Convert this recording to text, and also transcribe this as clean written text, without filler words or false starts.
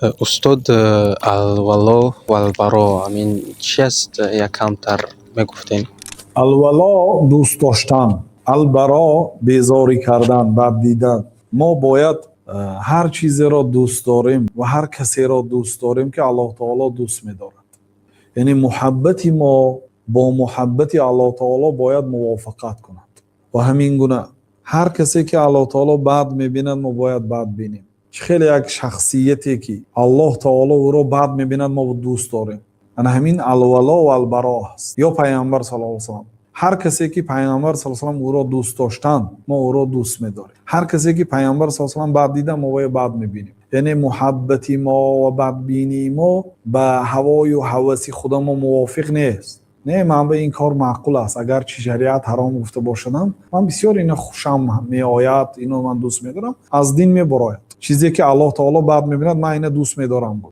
Устод, алвало валбаро ҳамин чи аст, якамтар мегуфтем? Алвало дӯст доштан, албаро безорӣ кардан, бад дидан. Мо бояд ҳар чизеро дӯст дорем ва ҳар касеро дӯст дорем, ки Аллоҳ таоло дӯст медорад. Яъне муҳаббати мо бо муҳаббати Аллоҳ таоло бояд мувофиқат кунад. Ва ҳамин гуна ҳар касе ки Аллоҳ таоло бад мебинад, мо бояд бад бинем. Чӣ хеле як шахсияте ки Аллоҳ таоло ӯро бад мебинад, мо дӯст дорем, ана ҳамин алвало ва албаро аст. Ё Пайғамбар саллаллоҳу алайҳи васаллам, ҳар касе ки Пайғамбар саллаллоҳу алайҳи васаллам ӯро дӯст доштанд, мо ӯро дӯст медорем. Ҳар касе ки Пайғамбар саллаллоҳу алайҳи васаллам бад дидан, мо вайро бад мебинем. Яъне муҳаббати мо ва бадбинии мо ба ҳавою ҳаваси худамо мувофиқ нест. Не, ман ба ин кор маъқул аст, агарчи шариат ҳаром гуфта бошадам, ман бисёр ина хушам меояд, ино ман дӯст медорам, аз дин мебарояд. Чизе ки Аллоҳ таоло бад мебинад, ман ина дӯст медорам.